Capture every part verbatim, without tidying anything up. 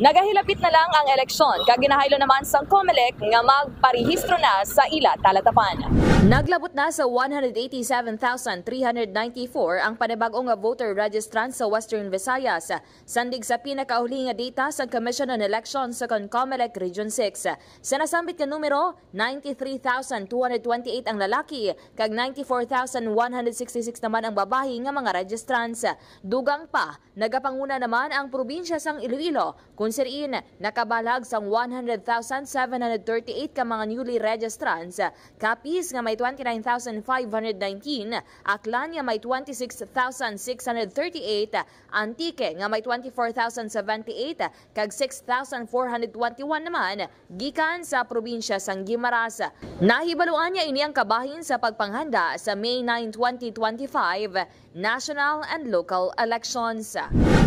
Nagahilabit na lang ang eleksyon, kag ginahaylo naman sang Comelec nga magparehistro na sa ila talatapan. Naglabot na sa one hundred eighty-seven thousand three hundred ninety-four ang panibag-o nga voter registrants sa Western Visayas, sandig sa pinakauli nga data sang Commission on Elections sa kon Comelec Region six. Sa nasambit nga numero, ninety-three thousand two hundred twenty-eight ang lalaki, kag ninety-four thousand one hundred sixty-six naman ang babayi nga mga registrants. Dugang pa, nagapanguna naman ang probinsya sang Iloilo, kung siriin nakabalag sang one hundred thousand seven hundred thirty-eight ka mga newly registrants, Capiz nga may twenty-nine thousand five hundred nineteen, Aklan nga may twenty-six thousand six hundred thirty-eight, Antique nga may twenty-four thousand seventy-eight, kag six thousand four hundred twenty-one naman gikan sa probinsya sang Guimaras. Nahibaluan niya ini ang kabahin sa pagpanghanda sa May nine, twenty twenty-five national and local elections.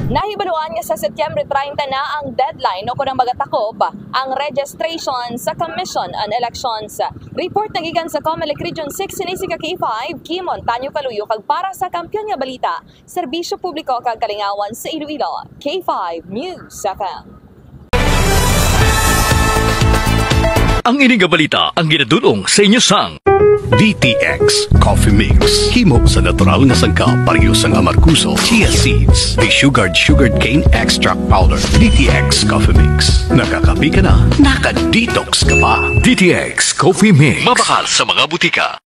Nahibaluan nga sa Setyembre treinta na ang deadline o kon ang magatakop ang registration sa Commission on Elections. Report na gikan sa Comelec Region six, sini si ka K five, Kimon Tanyo Kaluyo, kag para sa Kampiyon nga Balita, Serbisyo Publiko kag Kalingawan sa Iloilo, K five News F M. Ang ini nga balita ang ginadul-ong sa inyo sang D T X Coffee Mix. Himo sa natural nga sangkap, pareho sang amargoso, chia seeds, desugared sugarcane extract powder. D T X Coffee Mix. Nakakape ka na, naka-detox ka pa. D T X Coffee Mix. Mabakal sa mga butika.